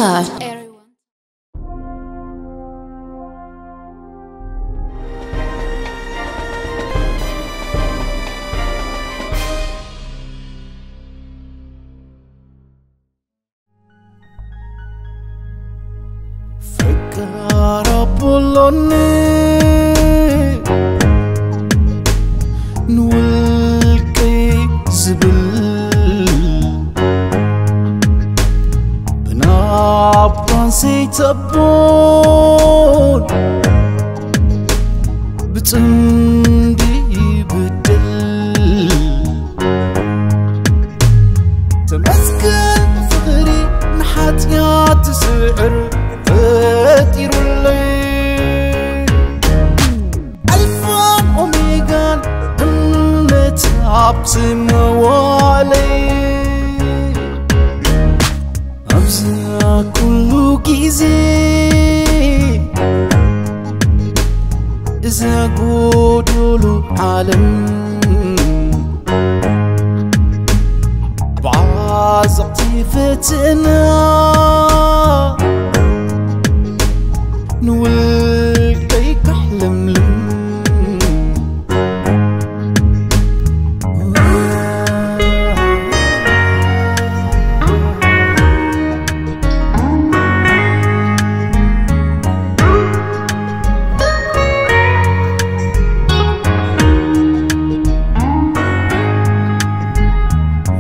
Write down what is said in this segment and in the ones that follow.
Gosh, everyone. ፈቃር ኣቦሎኒ ንውልቀይ ዝብል ብናባን ሰይተቦን ብጽምዲ ይብድል። ተመስገን ፍቕሪ ንሓጢኣት ትስዕር ፈጢሩለይ። ኣልፋን ኦሜጋን እምነት ኣብ ዝመዋለይ። ኣብዛ ኩሉ ግዜ እዛ ጎዶሎ ዓለም ብዓዘቕቲ ፈተና ንውልቀይ ከሕለምልም።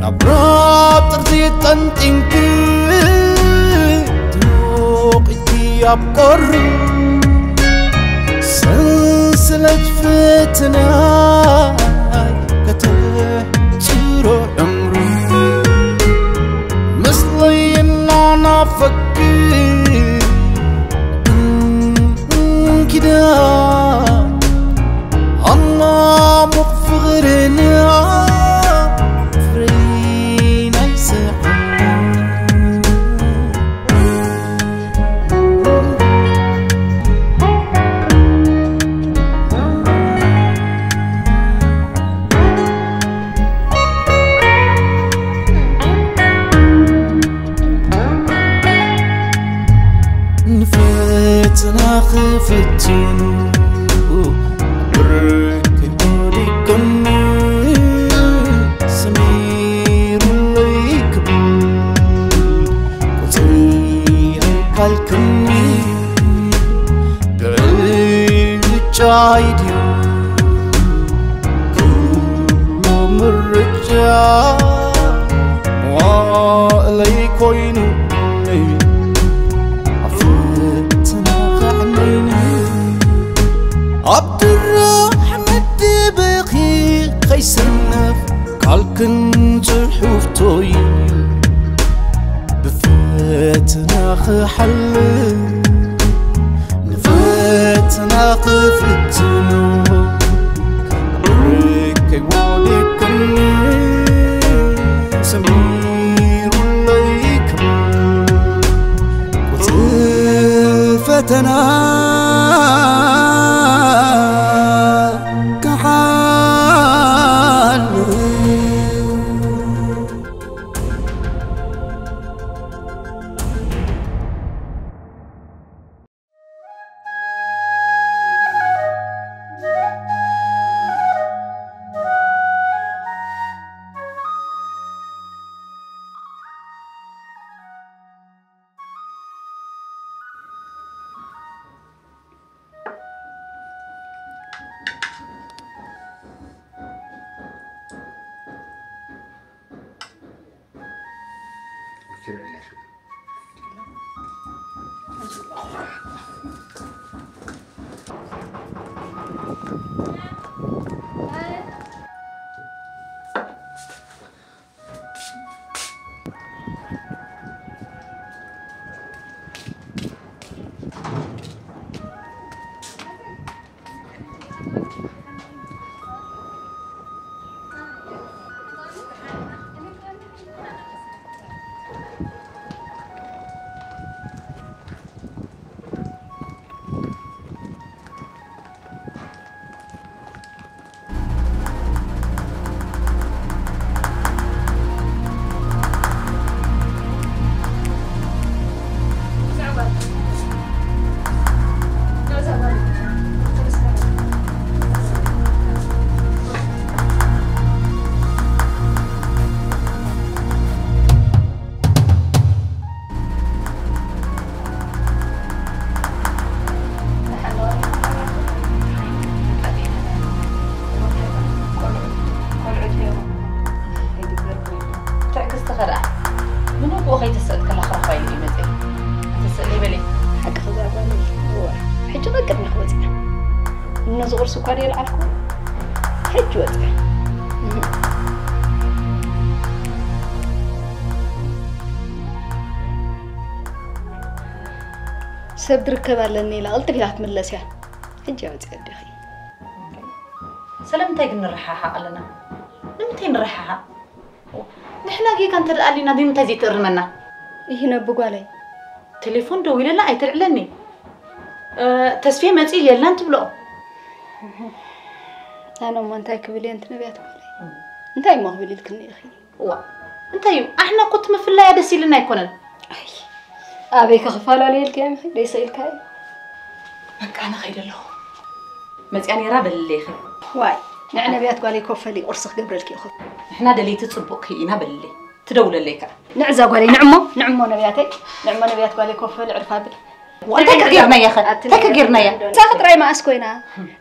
ናብ ራብ ጥርዚ ጠንጢንኪ ትሞቒኪ ኣብ ቁሪ ሰንሰለት ፈተና ከተሕጽሮ ዕምሩ ምስለይ እናናፈቅኪ እንኪዳ ኣናሙቕ ፍቕርና ፍሬ ናይ ስሕና። ንፈተና ክፍትኑ ብርክ ወዲቅኒ ሰሚሩለይ ክብል ቁፅሪ ኣይካልክኒ። ብዕጫይ ድዩ ኩሉ ምርጫ መዋእለይ ኮይኑ ኣብ ፈተና ከዕነይኒ ኣብ ድራሕ መደበኺ ከይሰነፍ ቃልክን ጽሑፍቶይ ብፈተና ክሓልፍ ንፈተና ክፍትኖ ርከይ ወዲቅኒ ሰሚሩለይ ክብል ቁጽሪ ፈተና ክሓልፍ። ደኣ፣ ንመግቢ ከይተስእት ከላ ክረኽባ ኢለ እዩ መፅእ። ተስእለይ በለይ። ሓቂ ክዛረባ ኣለኒ። እወ፣ ሕጂ ቀቅድሚ ክወፅእ። እነ ዝቑርስ እኳ ደየልዓልኩ። ሕጂ ወፅእ። ሰብ ድርከብ ኣለኒ ኢላ ቅልጥፍ ኢላ ክትምለስ እያ። ሕጂ ወፅእ ኣዴኺ። ስለምንታይ ግን ንረሓሓቕ ኣለና? ንምንታይ ንረሓሓቕ? ንሕና ጌጋ እንተ ደኣ ኣሊና፣ ንምንታይ ዘይትእርመና? ይህነቡ ጓለይ። ቴሌፎን ደዊለላ ኣይትልዕለኒ። እ፣ ተስፌ መጺኡ የላን ትብሎ። ኣነ እሞ እንታይ ክብል እየ፣ እንቲ ነቢያት ጓለይ? እንታይ እሞ ክብል ኢልክኒ ኢኺ? እዋ፣ እንታይ እዩ? ኣሕና እኮ እቲ ምፍላያ ደስ ኢልና ኣይኮነን። ኣይ፣ ኣበይ ከኽፈላለየልኪ እየ፣ ምኺ ደይሰ ኢልካ እዩ። በቃ፣ ኣነ ኸይደ ኣለኹ። መጽያ ነይራ በልለይ ኢኺ። ዋይ፣ ንዕ ነቢያት ጓለይ ኮፈሊ ቁርሲ ክገብረልኪ ኢኹ። ንሕና ደለይቲ ጽቡቕ ክኢና በልለይ። ትደውለለይ ከኣ። ንዕዛ ጓለይ፣ ንዕሞ፣ ንዕሞ ነቢያተይ፣ ንዕሞ ነቢያት ጓለይ ኮፈሊ ዕርፋ ብል። እንታይ ከጌርናያ ኸ? እንታይ ከጌርናያ? ሳኺ ጥራይ መኣስ ኮይና።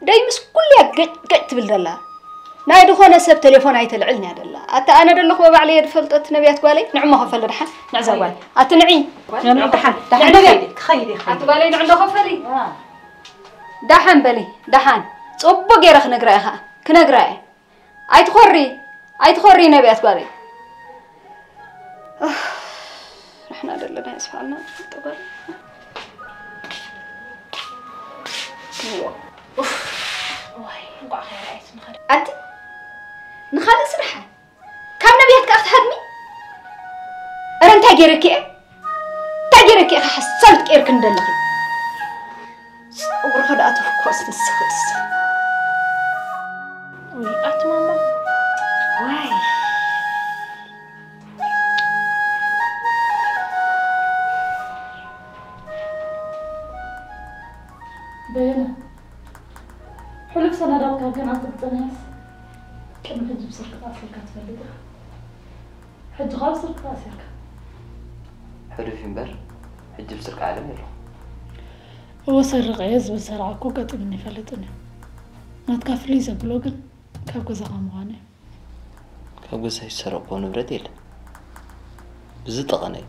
ደይ ምስ ኩልያ ገጭ ገጭ ትብል ደላ። ናይ ዝኾነ ሰብ ቴሌፎን ኣይተልዕልን እያ ደላ። ኣታ ኣነ ደለኹ ባዕለይ እየ ዝፈልጦ እቲ ነቢያት ጓለይ። ንዕሞ ከፈሊ ደሓን። ንዕዛ ጓል። ኣቲ ንዒ። ንዕሞ ደሓን። ደሓን ንዕሞ። ክኸይድ፣ ክኸይድ እየ፣ ክኸይድ ኣቲ እየ። ጓለይ ንዕሞ ከፈሊ። ዋ። ደሓን በሊ፣ ደሓን። ጽቡቕ ገይረ ክነግራ እየ ኸኣ። ክነግራ እየ። ኣይትኾሪ፣ ኣይትኾሪ ነቢያት ጓለይ። ኣህ፣ ንሕና ዘለና የስፋልና፣ ፍልጦ ጓል። እዋ። ኡፍ፣ ዋይ፣ እንቋዕ ከይረኣየት ንኸደ። ኣንቲ፣ ንኻልእ ስራሕ፣ ካብ ነቢያት ከኣ ክትሃድሚ? እረ እንታይ ገይረኪ እየ? እንታይ ገይረኪ ኢኺ ሓሳዊት ቀይርክኒ ዘለኺ? ጸጉርኺ ደኣ ተፍኮስ ንስኺስ። ወይ ኣቲ ማማ። ዋይ። በየነ፣ ሕሉፍ ሰነዳትካ ገና ትብጽንያስ ቅድሚ ሕጂ ብስርቂ ተኣሲርካ ትፈልጥ ኢኻ። ሕጂ ኸኣ ብስርቂ ተኣሲርካ። ሕሉፍ እምበር፣ ሕጂ ብስርቂ ዓለም የለኹ። እወ፣ ሰርቕ እየ ዝብል ሰራቒ እኮ ገጢሙኒ ይፈልጥን እዩ። ናትካ ፍልይ ዘብሎ ግን ካብ ገዛኻ ምዃኑ እዩ። ካብ ገዛይ ዝሰረቕኩዎ ንብረት የለን። ብዝጠቐነ እዩ።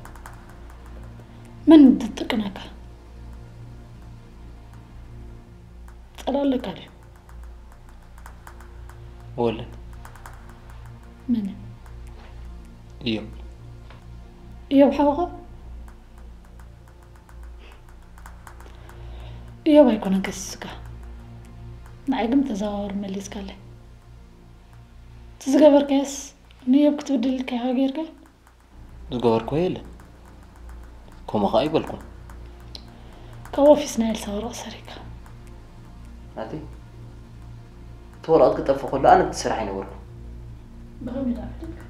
መን ዝጥቅነካ? ጸላለካ ድዩ? ወለን። መን? እዮም። እዮም ሓውኻ? እዮም ኣይኮነን ከሲስካ። ንዓይ ግን ተዘዋወር መሊስካለይ። እቲ ዝገበርካዮስ ንእዮብ ክትብድል ኢልካ ኢኻ ጌርካዮ? ዝገበርኩዎ የለን። ከምኡ ኸኣ ኣይበልኩን። ካብ ኦፊስ ናይ ኤልሳ ወረቐት ሰሪቕካ። ናቲ፣ እቲ ወረቐት ክጠፍእ ከሎ ኣነ ኣብቲ ስራሕ ኣይነበርኩን። ብኸመይ ደኣ ፈሊጥካ?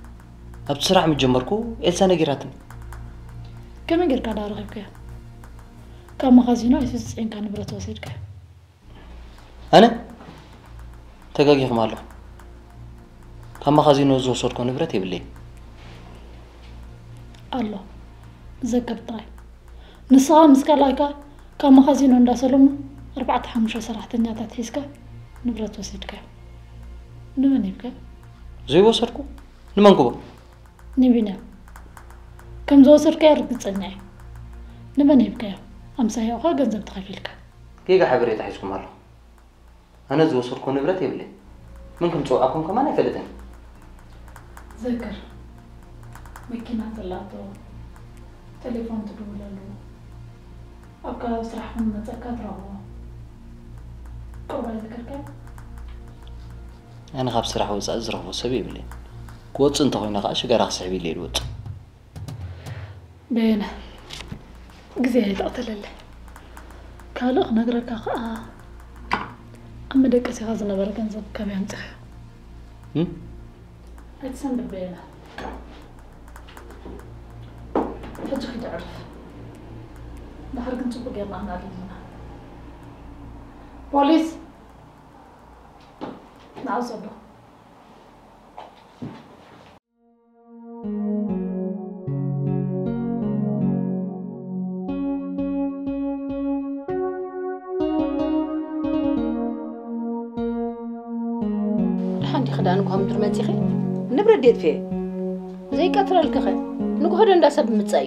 ኣብቲ ስራሕ ምስ ጀመርኩ ኤልሳ ነጊራትኒ። ከመይ ጌርካ ደኣ ረኺብካዮ? ካብ መኻዚኖ ኣይሱዝ ጽዒንካ ንብረት ወሲድካዮ። ኣነ? ተጋጊኹም ኣለኹም። ካብ መኻዚኖ ዝወሰድኮ ንብረት የብለይን። ኣሎ። ዘክር ጥራይ። ንስኻ ምስ ካልኣይካ ካብ መኻዚኖ እንዳ ሰለሙ ኣርባዕተ ሓሙሽተ ሰራሕተኛታት ሒዝካ ንብረት ወሲድካዮ። ንመን ሂብካዮ? ዘይወሰድኩ? ንመን ክቦ? ንቢንያም። ከም ዝወሰድካዮ ርግጸኛ እየ። ንመን ሂብካዮ? ኣምሳያኡኻ ገንዘብ ተኸፊልካ። ጌጋ ሓበሬታ ሒዝኩም ኣለኹም። ኣነ ዝወሰድኩ ንብረት የብለይን። መን ከም ዝጸውዓኩም ከማን ኣይፈልጥን። ዘክር፣ መኪና ትላቶ፣ ቴሌፎን ትድውለሉ፣ ኣብ ከባቢ ስራሕ ከም መጸካ ትረኽቦ። ቁሩብ ኣይዘከርካዮ? ኣነ ካብ ስራሕ ወጻኢ ዝረኽቦ ሰብ የብለይን። ክወጽእ እንተኾይነ ከኣ ሽጋራ ክስሕብ ኢለ እየ ዝወጽእ። በየነ፣ ግዜ ኣይተቕተለለይ። ካልእ ክነግረካ ከኣ፣ ኣብ መደቀሲኻ ዝነበረ ገንዘብ ካበይ ኣምጺኻዮ? እም? ኣይትሰንብድ በየነ። ሕጂ ኪድ ዕርፍ። ድሓር ግን ጽቡቕ ጌርና ክንኣልም ኢና። ፖሊስ! ንዓ ውሰዶ። ደሓን ዲኺ ደኣ ንግሆ ምድሪ መጺኺ? ንብረት ድየ ጥፍኤ? ዘይቀትረልክኸ ንግሆ ዶ እንዳ ሰብ ምጻይ?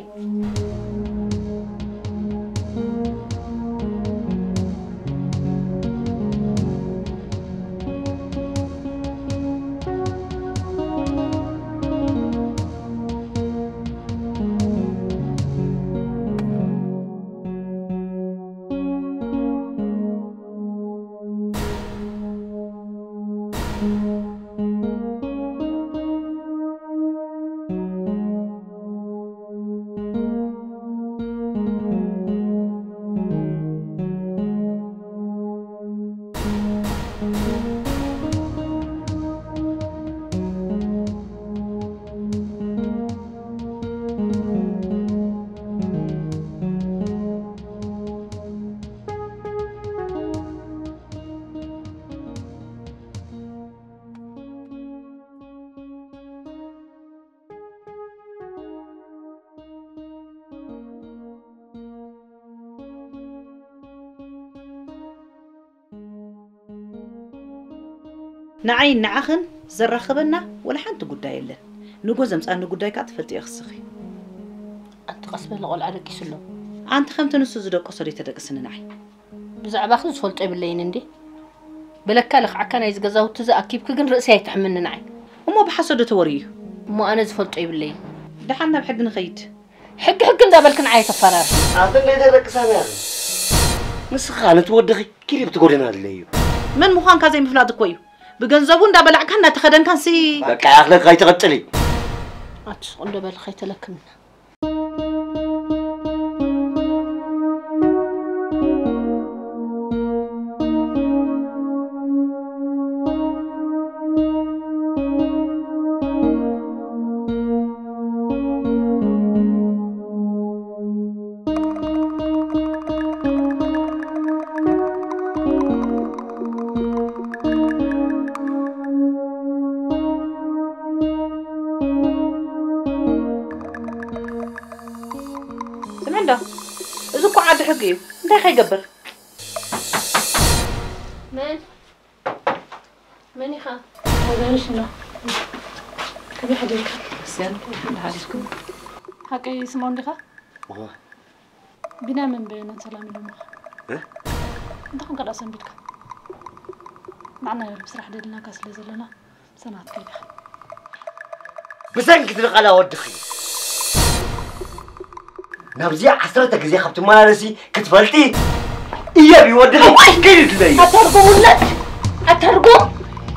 ንዓይን ንዓኽን ዘራኽበና ወላ ሓንቲ ጉዳይ የለን። ንጎ ዘምጻኒ ጉዳይ ከኣ ትፈልጥዮ ክስኺ። ኣንቲ ቀስ በሊ፣ ቆልዓ ደቂሱ ኣሎ። ኣንቲ ከምቲ ንሱ ዝደቀሶ ደይ ተደቅስኒ ንዓይ። ብዛዕባኺ ዝፈልጦ የብለይን እንዴ። በለካ ልኽዓካ ናይዚ ገዛውቲ እዚ ኣኪብኪ ግን ርእሲ ኣይትሕምኒ ንዓይ። እሞ ብሓሶት ዶ ተወርዩ እዩ? እሞ ኣነ ዝፈልጦ የብለይን። ደሓን ናብ ሕጊ ንኸይድ። ሕጊ ሕጊ እንዳበልክ ንዓይ ተፈራር። ኣንቲ ናይ ተደቅሳና። ንስኻ ነቲ ወድኺ ኪዲ ብትጎደና ኣለዩ። መን ምዃንካ ዘይምፍላጥ እኮ እዩ። ብገንዘቡ እንዳበላዕካ እንዳተኸደንካን ሲ በቃ ያኽለካ ኣይትቐጥሊ። ኣቲ ሱቕ እንደ በልኻ ኣይተለክምና። ስምዒ እንዶ፣ እዚ እኮ ዓዲ ሕጊ እዩ። እንታይ ከይገብር? መን? መን ኢኻ? ሃገርሽ እንዶ። ከመይ ሓዲርካ? ክርስቲያን፣ ከመይ ሓዲርኩም? ሓቀይ ስምዖን ዲኻ? እወ። ቢንያምን በየነን ሰላም ኢሎምኻ። እ? እንታይ ኮንካ ደኣ ሰንቢድካ? ንዓና ኢሎም ስራሕ ደሊናካ ስለ ዘለና፣ ምሳና ክትከይድ ኢኻ። ብሰንኪ ትልቃላ ወድኺ። ናብዚ ዓሰርተ ግዜ ካብ ትመላለሲ ክትፈልጢ። እየቢ ወድኺ እዋይ! ከይድለይ። ኣታ ርጉም ውላድ! ኣታ ርጉም!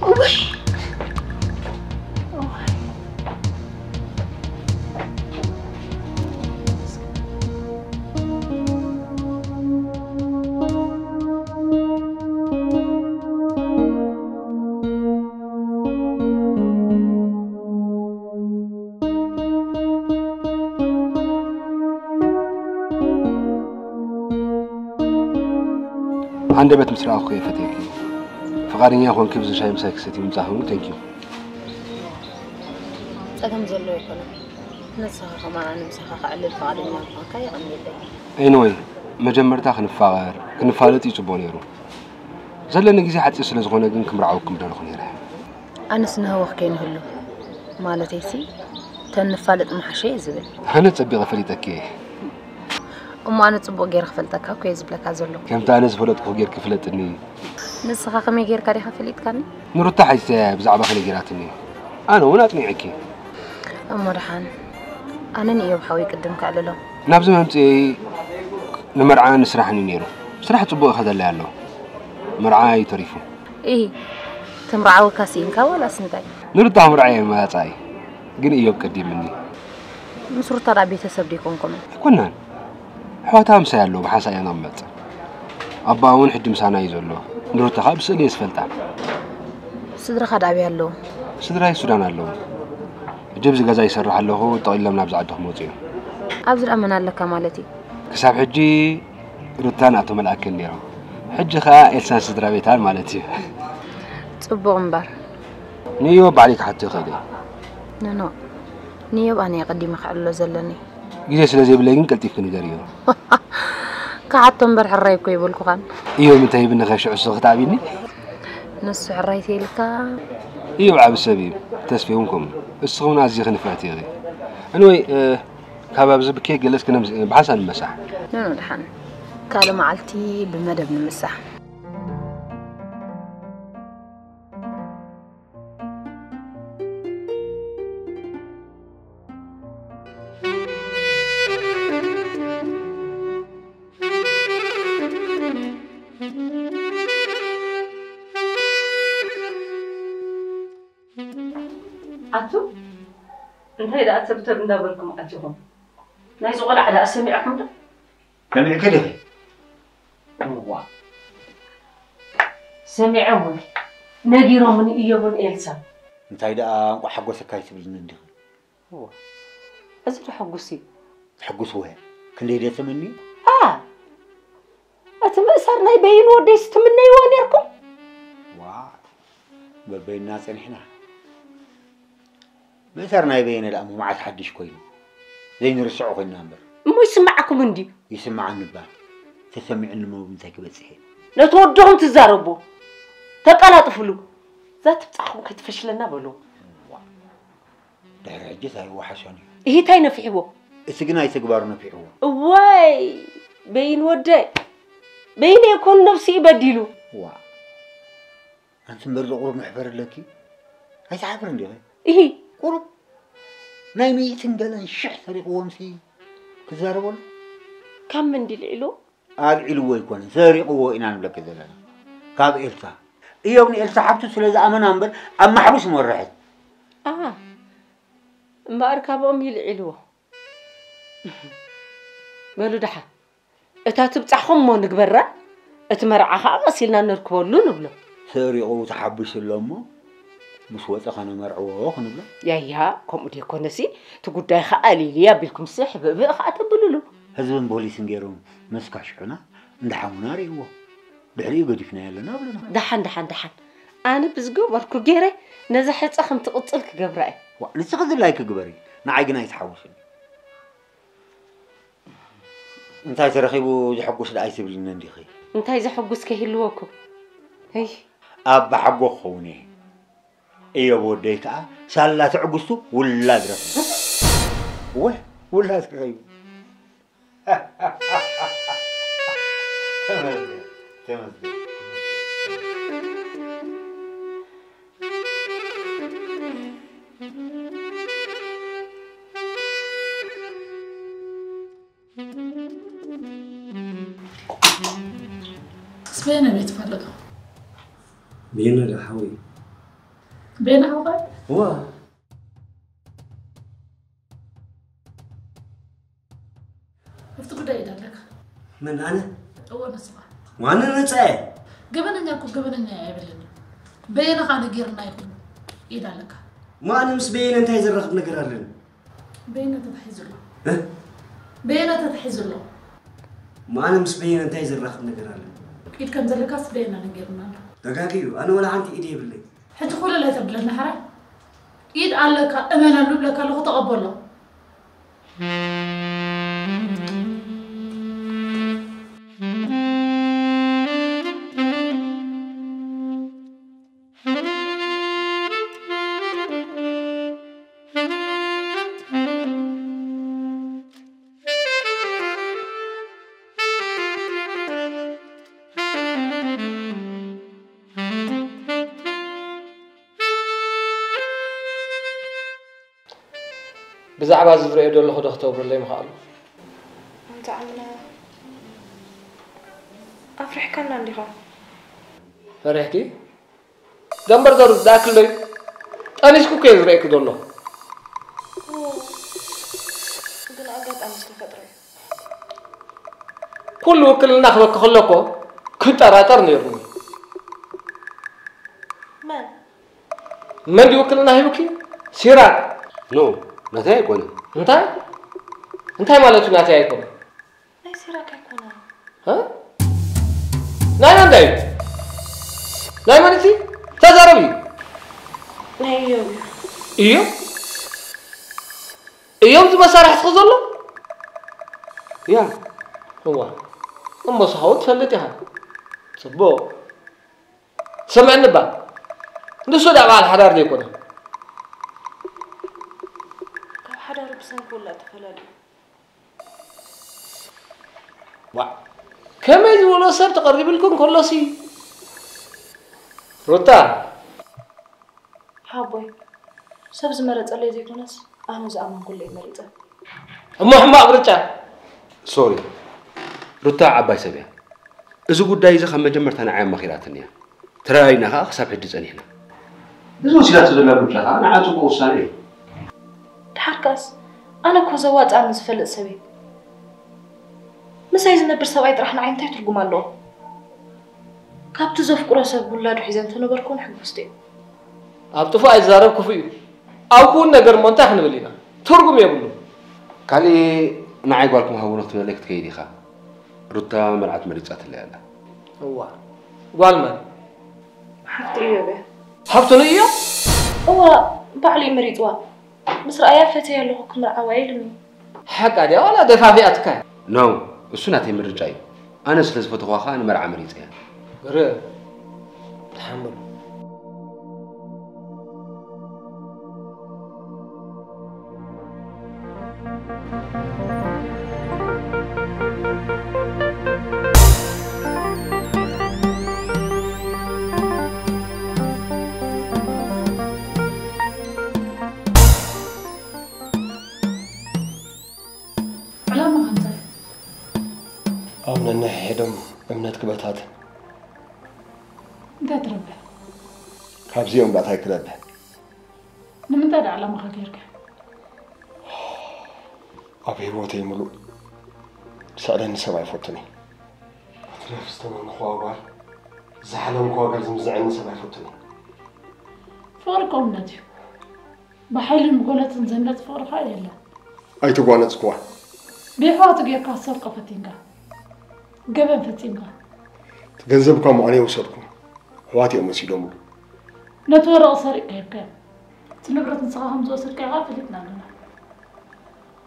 እውይ! ሃንደበት ምስ ረኣኹ እየ ፈትየኪ። ፍቓደኛ ኮንኪ ብዚ ሻሂ ምሳይ ክሰቲ ምምጻእኺ እውን thank you። ጸገም ዘለዎ ኣይኮነን። ንስኻ ከማን ኣነ ምሳኻ ከዕልል ፍቓደኛ ምዃንካ የቐንየለይ። Anyway፣ መጀመርታ ክንፋቐር፣ ክንፋለጥ እዩ ጽቡቕ ነይሩ። ዘለኒ ግዜ ሓጺር ስለ ዝኾነ ግን ክምርዓወኪ ምደለኹ ነይረ። ኣነስ ንህወኽ ከይንህሉ፣ ማለተይሲ፣ ተንፋለጥ ምሓሸ እየ ዝብል። ኣነ ጸቢቐ ፈሊጠኪ እየ። እሞ ኣነ ጽቡቕ ገይረ ክፈልጠካ እኮ እየ ዝብለካ ዘለኹ። ከምቲ ኣነ ዝፈለጥኩኺ ጌርኪ ፍለጥኒ። ንስኻ ከመይ ጌርካ ዲኻ ፈሊጥካኒ? ንሩታ ሓቲተያ እያ ብዛዕባኺ ነጊራትኒ። ኣነ እውን ኣጽኒዐኪ። እሞ ደሓን፣ ኣነ ንእዮብ ሓወይ ቅድም ከዕልሎ። ናብዚ ምምጽኤይ ንመርዓ ንስራሕን እዩ ነይሩ። ስራሕ ጽቡቕ ይኸደለይ ኣሎ። መርዓ እዩ ተሪፉ። ኢሂ፣ ትምርዓወካ ስኢንካ ዋላስ እንታይ? ንሩታ ምርዓየ መጻኢ፣ ግን እዮብ ቀዲምኒ። ምስ ሩታ ደኣ ቤተሰብ ዶ ይኮንኩምን? ኣይኮናን። ኣሕዋታ ምሳይ ኣለዉ፣ ብሓንሳእ ኢና ንቕመጥ። ኣቦኣ እውን ሕጂ ምሳና እዩ ዘሎ። ንሩታ ኸኣ ብስእሊ እየ ዝፈልጣ። ስድራኻ ደኣ ኣበይ ኣለዉ? ስድራይ ሱዳን ኣለዉ። ሕጂ ኣብዚ ገዛ ይሰርሕ ኣለኹ፣ ጠቕሊሎም ናብዚ ዓዲ ክመጹ እዮም። ኣብዚ ደኣ መን ኣለካ ማለት እዩ? ክሳብ ሕጂ ሩታን ኣቶ መልኣክን ነይሮም። ሕጂ ኸኣ ኤልሳን ስድራ ቤታን ማለት እዩ። ጽቡቕ እምበር። ንእዮብ ባዕለይ ክሓቶ ይኽእል እየ። ኖ፣ ኖ። ንእዮብ ኣነ እየ ቀዲመ ከዕልሎ ዘለኒ። ግዜ ስለ ዘይብለይ ግን ቀልጢፍኪ ንገርዮ። ክሓቶ እምበር ሕራይ እኮ ኣይበልኩኻን። እዮብ እንታይ ይብኒ ኸ ሽዑ እሱ ክተዕብኒ? ንሱ ሕራይ ተይልካ፣ እዩ ዓቢ ሰብ እዩ። ተስፌ እውን ከምኡ። እስኺ እውን ኣዚኺ ንፍዕቲ ኢኺ። እንወይ፣ እ፣ ካብ ኣብዚ ብኬክ ገለስ ክነምዝ-፣ ብሓንሳብ ንመሳሕ። ኖ፣ ኖ፣ ደሓን። ካልእ መዓልቲ ብመደብ ንምሳሕ። ኣቱ፣ እንታይ ደኣ ተብተብ እንዳበልኩም ኣቲኹም? ናይዚ ቆልዓ ደኣ ሰሚዕኹም ዶ? ሰሚዕኪ ዲኺ? እዋ። ሰሚዐ እውን ነጊሮምኒ እዮብን ኤልሳን። እንታይ ደኣ እንቋዕ ሓጎሰካ ኣይትብልኒ እንዲኺ? እዋ። እዚ ዶ ሕጉስ እዩ? ትሕጉስዎ እያ። ክንደይ ድየ ተመንዩ? ኣ! እቲ ምእሳር ናይ በይኑ ወደይስ ትምነይዎ ኔርኩም? ዋ፣ በበይንና ጸኒሕና። ምእሳር ናይ በየነ ደኣ እሞ መዓስ ሓድሽ ኮይኑ? ዘይንርስዖ ኮይንና እምበር። እሞ ይስምዓኩም እንድዩ? ይስምዓኒ እባ። ተሰሚዑኒ እሞ ብምንታይ ክበጽሕ እየ? ነቲ ወድኹም ትዛረቡ። ተቀላጥፍሉ። እዛ ትብጻሕኩም ከይትፈሽለና በሉ። ዋ፣ ድሕሪ ሕጂስ ኣይወሓሾን እዩ። እሂ፣ እንታይ ነፊሕዎ? እቲ ግን ኣይተግባሩ ነፊሕዎ። እዋይ፣ በይን ወደይ። በይነ ይኮን ነብሱ እዩ በዲሉ። ዋ፣ ኣንቲ እምበር ዶ ቁሩብ መሕፈር ኣለኪ? ኣይትሓፍርን ዲኺ? እሂ። ቁሩብ ናይ ሚእትን ገለን ሽሕ ሰሪቕዎምሲ ክዛረበሉ? ካብ መን ድዩ ልዒሉ? ኣልዒልዎ ኣይኮነን፣ ሰሪቕዎ ኢና ንብለኪ ዘለና። ካብ ኤልሳ። እዮብ ንኤልሳ ሓብቱ ስለ ዝኣመና እምበር ኣብ ማሕቡስ ይመርሐት። ኣሃ። እምበኣር ካብኦም እዩ ልዒልዎ። በሉ ደሓን። እታ ትብጻሕኹም እሞ ንግበራ፣ እቲ መርዓ ኸኣ ቀስ ኢልና ነርክበሉ ንብሎ። ሰሪቑ ተሓቢሱ ኣሎ እሞ፣ ምስ ወጸ ኸነመርዕዎ ክንብሎ። ያያ፣ ከምኡ ደይኮነሲ፣ እቲ ጉዳይ ኸኣ ኣልይልይ ኣቢልኩምሲ ሕብእብእ ኸኣ ተብልሉ። ህዝብን ፖሊስን ገይሮም መስካሽሑና እንዳ ሓሙና ርእይዎ። ድሕሪኡ ገዲፍናዮ ኣለና ብለና። ደሓን፣ ደሓን፣ ደሓን። ኣነ ብዝገበርኩ ገይረ ነዛ ሕጸ ከም ትቕጽል ክገብራ እየ። ዋ፣ ንስኺ ዝድላይኪ ግበሪ። ንዓይ ግን ኣይትሓውስኒ። እንታይ ተረኺቡ ዘሐጉስ ደኣ ኣይትብልኒ እንዲኺ? እንታይ ዘሐጉስ ከይህልወኩም? ህይ። ኣባ ሓጎ ክኸውን እየ። እዮብ ወደይ ከኣ ሳላ ትዕግስቱ ውላድ ረኺቡ። እወ፣ ውላድ ረኺቡ። ተመስገን፣ ተመስገን። ስበየነ ቤት ፈልጦ። በየነ ዶ ሓወይ? በየነ ሓውኻ? እዋ። ኣብቲ ጉዳይ ኢድ ኣለካ። መን፣ ኣነ? እወ፣ ንስኻ። ዋነ ነጻ እየ። ገበነኛ እኮ ገበነኛ እየ ኣይብልን እዩ። በየነ ኸኣ ነጊርና ይኹን ኢድ ኣለካ። ዋነ ምስ በየነ እንታይ ዘራኽብ ነገር ኣለኒ? በየነ ተታሒዙ ኣሎ። እ? በየነ ተታሒዙ ኣሎ። ዋነ ምስ በየነ እንታይ ዘራኽብ ነገር ኣለኒ? ኢድ ከም ዘለካስ በየነ ነጊርና ኣሎ። ተጋግዩ፣ ኣነ ወላ ሓንቲ ኢድ የብለይ። ሕጂ ኮለል ኣይተብለና ሕራይ። ኢድ ኣለካ፣ እመነሉ እብለካ ኣለኹ፣ ተቐበሎ። ብዛዕባ እዚ ዝርእዮ ዘለኹ ዶ ክተብርለይ ምኽኣሉ? ኣንታ ዓምና፣ ኣፍሪሕካና እንዲኻ። ፈሪሕኪ? ደንበር ዘሩ ዝኣክል ዶ እዩ? ጠኒስኩ እኮ እየ ዝርእየኪ ዘለኹ። ኦ፣ ግን ኣጋጣሚ ዝተፈጥረ እዩ። ኩሉ ውክልና ክበኪ ከሎ እኮ ክጠራጠር ነይሩኒ። መን? መን ድዩ ውክልና ሂቡኪ? ሲራክ። ኖ፣ ናተይ ኣይኮነን። እንታይ? እንታይ ማለት እዩ ናተይ ኣይኮነን? ናይ ሲራክ ኣይኮነን። እ? ናይ መን እዩ? ናይ መን እቲ? ተዛረቢ። ናይ እዮብ እዩ። እዮብ? እዮብ እዚ መሳርሒ ስኺ ዘሎ? ያ። እዋ። እሞ ስኻ እውን ትፈልጥ ኢኻ። ጽቡቕ። ስምዕኒ እባ። ንሱ ደኣ በዓል ሓዳር ዘይኮነ። ካብ ሓዳሩ ብሰንኪ ውላድ ተፈላለዩ። ዋ፣ ከመይ ዝበሎ ሰብ ተቐሪብልኩ እንከሎሲ? ሩታ። ሓቦይ፣ ሰብ ዝመረጸለይ ዘይኮነስ፣ ኣነ ዝኣመንኩለይ መሪጸ። እሞ ሕማቕ ምርጫ። ሶሪ። ሩታ ዓባይ ሰብ እያ። እዚ ጉዳይ እዚ ካብ መጀመርታ ንዓይ ኣማኺራትኒ እያ። ተረኣይና ኸኣ ክሳብ ሕጂ ጸኒሕና። እዚ ወሲዳቶ ዘላ ምርጫ ኸኣ ንዓ ጽቡቕ ውሳነ እዩ። ድሓር ከኣስ፣ ኣነ እኮ ዘዋጽኣኒ ዝፈልጥ ሰብ እየ። ምሳይ ዝነብር ሰብኣይ ጥራሕ ንዓይ እንታይ ትርጉም ኣለዎ? ካብቲ ዘፍቅሮ ሰብ ውላዱ ሒዘ እንተነበርኩ እውን ሕጉስቲ እየ። ኣብ ጥፉእ ኣይዛረብ ክፉእ እዩ። ኣብ ክውን ነገር እሞ እንታይ ክንብል ኢና? ትርጉም የብሉን። ካሊእ ንዓይ ጓልኩም ሃቡኒ ክትብለለይ ክትከይድ ኢኻ። ሩታ መርዓት መሪጻትለይ ኣላ። እዋ፣ ጓል መን? ሓፍቲ እዮብ እያ። ሓፍቱ ንእዮብ? እዋ፣ ባዕሉ እዩ መሪጽዋ። ምስ ረኣያ ፈትየ ኣለኹ ክምርዓዋ ኢሉኒ። ሓቃ ድያ ዋላ ደፋፊኣትካ? ኖ፣ እሱ ናተይ ምርጫ እዩ። ኣነ ስለ ዝፈተኽዋ ኸኣ ንመርዓ መሪጸያ። ግርም። ተሓምሉ። ዕላማኻ እንታይ? ኣብ ነንሕድሕዶም እምነት ክበታትን። እንታይ ትረብሕ? ካብዚኦም ባእታይ ክረብሕ። ንምንታይ ደኣ ዕላማኻ ገይርካ? ኣብ ህይወተይ ምሉእ ዝስዕረኒ ሰብ ኣይፈቱን እየ። ክትረፍ ዝተመነኹዋ ጓል፣ ዝሓለምኩዋ ጓል ዝምዝዐኒ ሰብ ኣይፈቱን እየ። ፍቕሪ እኮ እምነት እዩ። ብሓይልን ብጎነትን ዝህነጽ ፍቕሪ ኸኣ የለን። ኣይተጓነጽኩዋን። ብየሕዋቱ ጌርካ ክትሰርቆ ፈቲንካ። ገበን ፈጺምካ። እቲ ገንዘብ እኳ እሞ ኣነ የውሰድኩ። ኣሕዋት እዮም ወሲዶምሉ። ነቲ ወረቐት ሰሪቕካ ሂብካዮም። እቲ ንብረት ንስኻ ከም ዝወሰድካዮ ኸኣ ፈሊጥና ኣለና።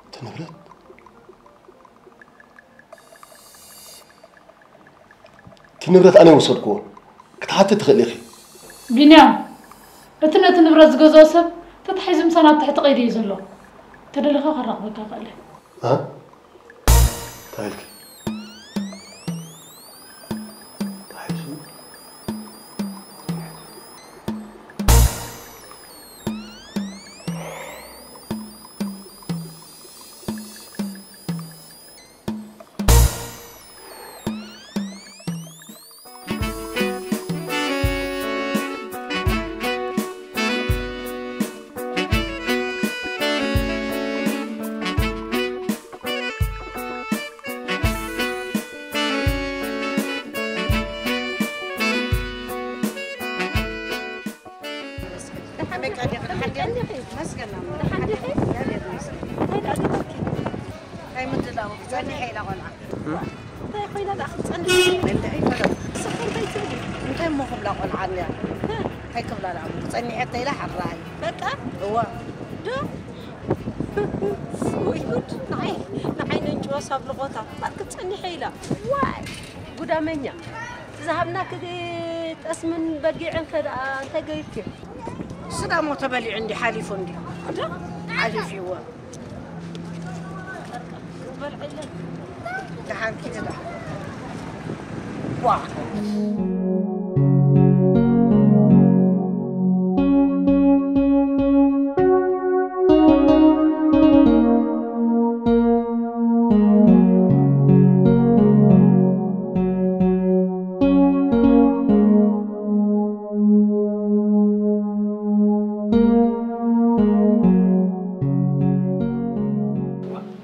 እቲ ንብረት? እቲ ንብረት ኣነ ወሰድክዎ። ክትሓቲ ትኽእሊ ኢኺ። ቢንያም፣ እቲ ነቲ ንብረት ዝገዝኦ ሰብ ተታሒዙ ምሳና ኣብ ትሕቲ ቀይዲ እዩ ዘሎ። ተደሊኻ ከራኽበካ እኽእል እየ። እ? እንታይ ኢልኪ? ተታሒዙ? ደሓን ዲኺ? ደሓን ዲኺ? መስገን ኣምላኽ። ደሓን ዲኺ? እግዚኣብሔር ይመስገን። እንታይ ደኣ ገይርኪ? እንታይ ምድላው? ጸኒሐ ኢላ ቆልዓ። እንታይ ኮይና ደኣ ክትጸንሒ? እንታይ ፈለጥ? ንስኺ እንታይ ትብሊ? እንታይ እሞ ክብላ ቆልዓ እኒኣ? እንታይ ክብላ ደኣ? ጸኒሐ እንተ ኢላ ሕራይ። በቃ? እዋ። ዶ? ወይ ጉድ! ንዓይ፣ ንዓይ ነንጭዋ ሳብ ልኾታ። እምበኣር ክትጸኒሐ ኢላ። ዋይ! ጉዳመኛ። ዝሃብናኪ ጠስምን በጊዕን ከ ደኣ እንታይ ገይርክዮ? ስጋ እሞ ተበሊዑ እንዲ ሓሊፉ እንዲ። ዶ? ሓሊፉ ይዎ። በልዕለን። ደሓን ኪዲ ደሓን። ዋ።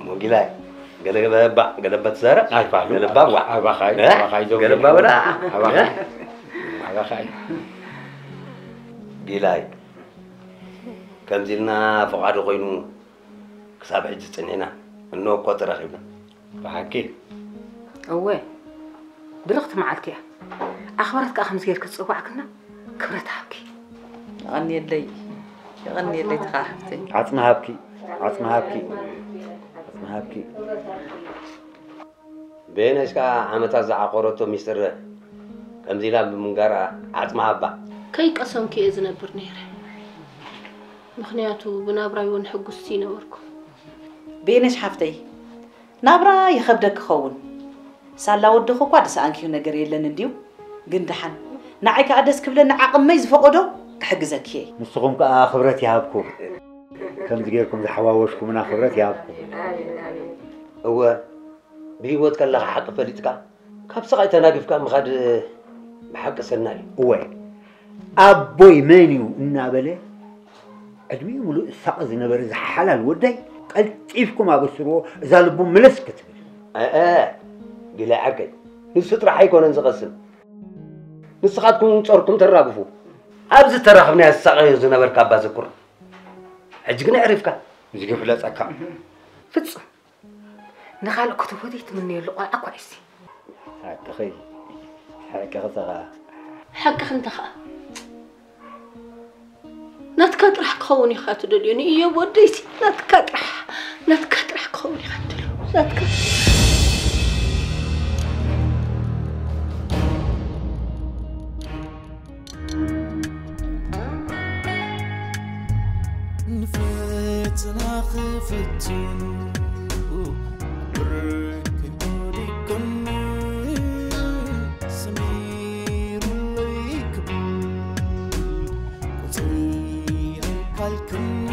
ሞጊላይ፣ ገለ ገለ እባ፣ ገለ እባ ትዛረብ። ኣይፋሉ። ገለ እባ፣ ዋ። ኣባኻ እዩ፣ እ? ኣባኻ እዩ፣ ገለ እባ በላ። ኣባኻ እ? እዩ። ኣባኻ እዩ። ጊላይ፣ ከምዚ ኢልና ፍቓዱ ኮይኑ ክሳብ ሕጂ ጽኒዕና፣ እንሆ እኮ ተራኺብና። ብሓቂ? እወ፣ ብርኽቲ መዓልቲ እያ። ኣኽበረት ከኣ ከምዚ ጌርኪ ዝጸዋዕክና ክብረት ሃብኪ። የቐንየለይ፣ የቐንየለይ ተኻ ሓፍተይ። ዓጽሚ ሃብኪ፣ ዓጽሚ ሃብኪ፣ ዓጽሚ ሃብኪ። በየነሽ ከኣ ዓመታት ዝዓቆረቶ ሚስጥር ከምዚ ኢላ ብምንጋራ ዓጽሚ ሃባ። ከይቀሰንኩ እየ ዝነብር ነይረ። ምኽንያቱ ብናብራይ እውን ሕጉስቲ ነበርኩ። ቤነሽ ሓፍተይ፣ ናብራ ይኸብደክ ክኸውን። ሳላ ወድኹ እኳ ዝሰኣንክዮ ነገር የለን እንድዩ። ግን ደሓን፣ ንዓይ ከኣ ደስ ክብለኒ ዓቕመይ ዝፈቐዶ ክሕግዘኪ እየ። ንስኹም ከኣ ክብረት ይሃብኩም። ከምዚ ጌርኩም ዝሓዋወስኩምና ክብረት ይሃብኩም። እወ፣ ብህይወት ከለኻ ሓቂ ፈሊጥካ ካብ ስቓይ ተናጊፍካ ምኻድ ብሓቂ ሰናይ እዩ። እወ፣ ኣቦይ መን እዩ እናበለ ዕድሚኡ ሙሉእ ዝሳቐ ዝነበረ ዝሓላል ወደይ ቀልጢፍኩም ኣበስርዎ፣ እዛ ልቡ ምልስ ክትብል። ኣአ፣ ጊላይ ዓርከይ፣ ንሱ ጥራሕ ኣይኮነን ዝቐስን። ንስኻትኩም ጾርኩም ተራግፉ። ኣብዚ ተራኽብናዮ ዝሳቐዮ ዝነበርካ ኣባ ዘኩር፣ ሕጂ ግን ኣዕሪፍካ። እዚ ክፍለጸካ። ፍጹም ንኻልእ ክትህቦ ዘይትምነየሉ ቆልዓ እኳ እዩሲ። ሓቅኺ፣ ሓቅኺ ተኻ። ሓቅኺ እንተ ኸኣ ናትካ ጥራሕ ክኸውን ኢኻ ትደልዮ። ንእዮብ ወደይሲ ናትካ ጥራሕ፣ ናትካ ጥራሕ ክኸውን ኢኻ ትደልዮ። ናትካ። ንፈተና ክፍትኑ ብርክ ወዲቅኒ ሰሚሩለይ ክብል ቁፅሪ ኣይካልክኒ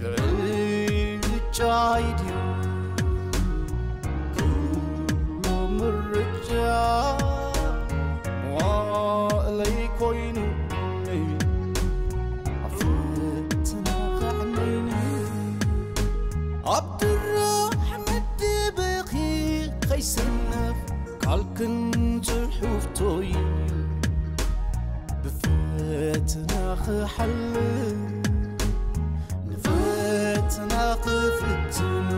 ብዕጫይ ድዩ ኩሉ ምርጫ መዋእለይ ኮይኑ ኣብ ፈተና ከዕነይኒ ኣብ ድራሕ መደበኺ ከይሰነፍ ቃልክን ጽሑፍቶይ ብፈተና ክሓልፍ ንፈተና ክፍትኑ